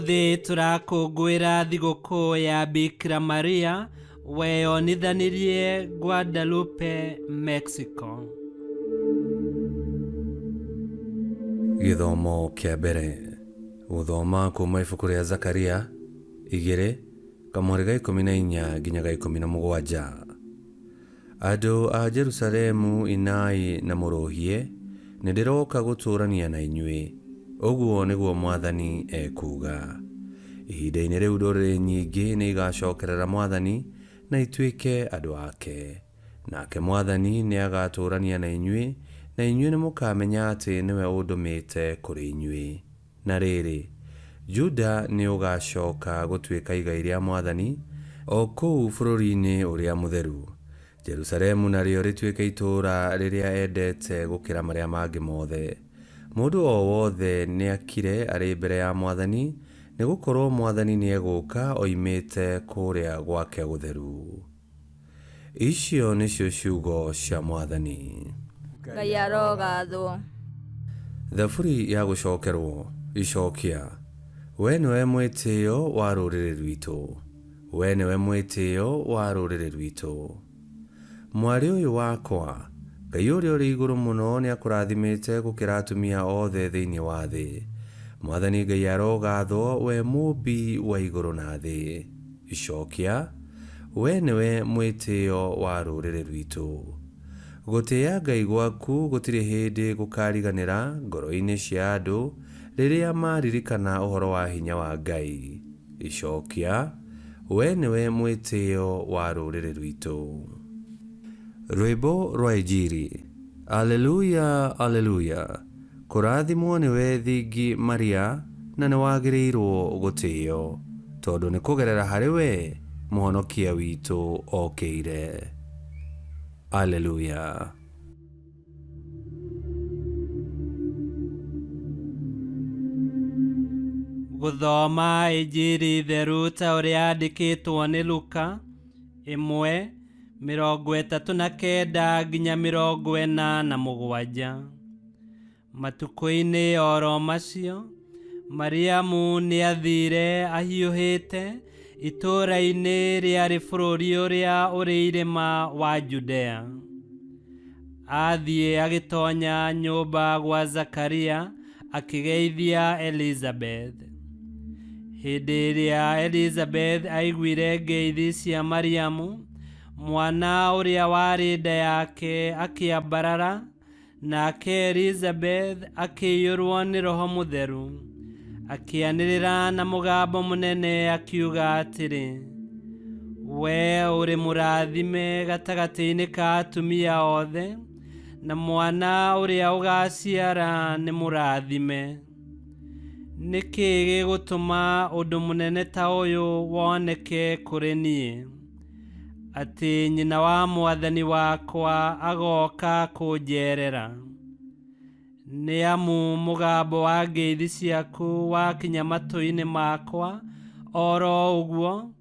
Ũmũthĩ tũrakũngũĩra thigũkũ ya Bikira Maria weyonithanirie Guadalupe, Mexico. Gĩthomo kĩa mbere. Gũthoma kuuma ibuku rĩa Zakaria igĩrĩ, kamũhari ga 14 nginya ga 17. Andũ a Jerusalemu inai na mũrũhie, nĩndĩroka gũtũũrania na inyuĩ, ũguo nĩguo mwathani ekuuga. Ihinda-inĩ rĩu ndũrĩrĩ nyingĩ nĩigacookerera mwathani na ituĩke andũ ake. Nake mwathani nĩagatũũrania na inyuĩ, na inyuĩ nĩmũkamenya atĩ nĩwe ũndũmĩte kũrĩ inyuĩ. Na rĩrĩ, Juda nĩũgacooka gũtuĩka igai rĩa mwathani, o kũu bũrũri-inĩ ũrĩa mũtheru, Jerusalemu narĩo rĩtuĩke itũũra rĩrĩa endete gũkĩra marĩa mangĩ mothe. Mũndũ o wothe nĩakire arĩ mbere ya mwathani, nĩgũkorwo mwathani nĩegũũka oimĩte kũrĩa gwake gũtheru. Icio nĩcio ciugo cia Mwathani. Ngai arogathwo. Thaburi ya gũcokerwo. Icokia. Wee nĩwe mwĩtĩo wa rũrĩrĩ rwitũ. Wee nĩwe mwĩtĩo wa rũrĩrĩ rwitũ. Mwarĩ ũyũ wakwa, Ngai ũrĩa ũrĩ igũrũ mũno nĩakũrathimĩte gũkĩra atumia othe thĩinĩ wa thĩ. Mwathani Ngai arogathwo, we Mũũmbi wa igũrũ na thĩ. Icokia, Wee nĩwe mwĩtĩo wa rũrĩrĩ rwitũ. Gũtĩĩa Ngai gwaku gũtirĩ hĩndĩ gũkaariganĩra ngoro-inĩ cia andũ rĩrĩa maaririkana ũhoro wa hinya wa Ngai. Icokia, Wee nĩwe mwĩtĩo wa rũrĩrĩ rwitũ. Rwĩmbo rwa Injiri. Alleluia, Alleluia. Kũrathimwo nĩwe thingi Maria na nĩwagĩrĩirwo gũtĩo, tondũ nĩ kũgerera harĩ we Mũhonokia witũ okĩire. Alleluia. Gũthoma Injiri theru ta ũrĩa yandĩkĩtwo nĩ Luka 1:39 nginya 47. Matukũ-inĩ oro macio, Mariamu nĩathiire ahiũhĩte itũũra-inĩ rĩarĩ bũrũri ũrĩa ũrĩ irĩma wa Judea. Athiĩ agĩtonya nyũmba gwa Zakaria akĩgeithia Elizabeth. Hĩndĩ ĩrĩa Elizabeth aiguire ngeithi cia Mariamu, mwana ũrĩa warĩ nda yake akĩambarara Nake Elizabeth akĩiyũrwo nĩ Roho Mũtheru, akĩanĩrĩra na mũgambo mũnene akiuga atĩrĩ, Wee ũrĩ mũrathime gatagatĩ-inĩ ka atumia othe, na mwana ũrĩa ũgaaciara nĩ mũrathime. Nĩ kĩĩ gĩgũtũma ũndũ mũnene ta ũyũ woneke kũrĩ niĩ? Atĩ nyina wa mwathani wakwa agooka kũnjeerera. Nĩ amu mũgambo wa ngeithi ciaku wakinya matũ-inĩ makwa o ro ũguo,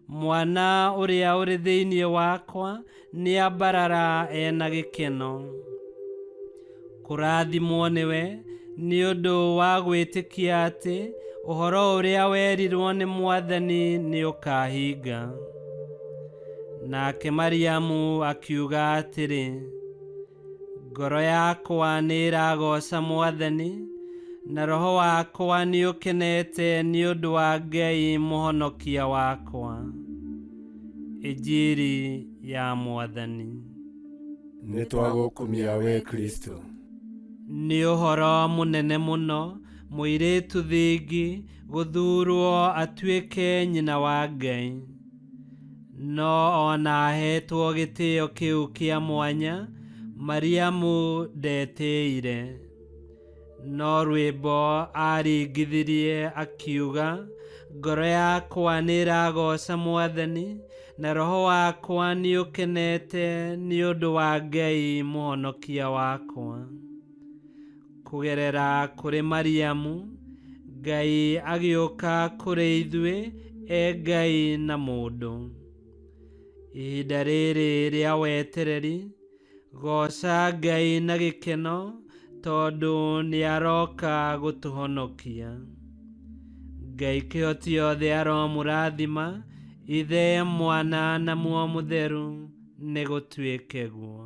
mwana ũrĩa ũrĩ thĩinĩ wakwa nĩambarara e na gĩkeno. Kũrathimwo nĩwe nĩ ũndũ wa gwĩtĩkia atĩ ũhoro ũrĩa werirwo nĩ Mwathani nĩũkahinga. Nake Mariamu akiuga atĩrĩ, Ngoro yakwa nĩĩragooca Mwathani, na roho wakwa nĩũkenete nĩ ũndũ wa Ngai Mũhonokia wakwa. Injiri ya Mwathani. Nĩ twagũkumia wee Kristo. Nĩ ũhoro mũnene mũno mũirĩtu thingi gũthuurwo atuĩke nyina wa Ngai. No o na aheetwo gĩtĩo kĩu kĩa mwanya, Mariamu ndetĩire. No rwĩmbo aaringithirie akiuga, Ngoro yakwa nĩĩragooca Mwathani, na roho wakwa nĩũkenete nĩ ũndũ wa Ngai Mũhonokia wakwa. Kũgerera kũrĩ Mariamu, Ngai agĩũka kũrĩ ithuĩ e Ngai na mũndũ. Ihinda rĩrĩ rĩa wetereri, Gooca Ngai na gĩkeno tondũ nĩaroka gũtũhonokia. Ngai kĩhoti othe aromũrathima, Ithe, Mwana na Muoyo Mũtheru, nĩ gũtuĩke guo.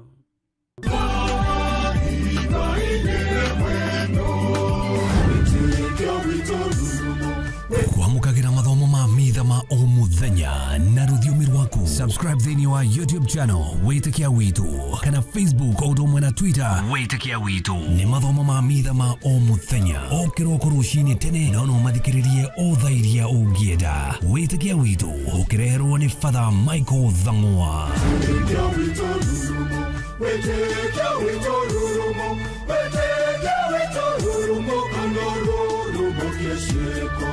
Kwamũkagĩra mathomo ma mitha ma o mũthenya na rũthiomi rwaku. Subscribe thĩinĩ wa YouTube channel Wĩtĩkia Witũ kana Facebook o ũndũ ũmwe na Twitter Wĩtĩkia Witũ. Nĩ mathomo ma mitha ma o mũthenya o kĩroko rũcinĩ tene, no no mathikĩrĩrie o thaa iria ũngĩenda. Wĩtĩkia Witũ ũkĩreherwo nĩ Father Michael Thang'wa. Wĩtĩkia witũ rurumo, wĩtĩkia witũ rurumo, wĩtĩkia witũ rurumo, kana rurumo kĩciĩko.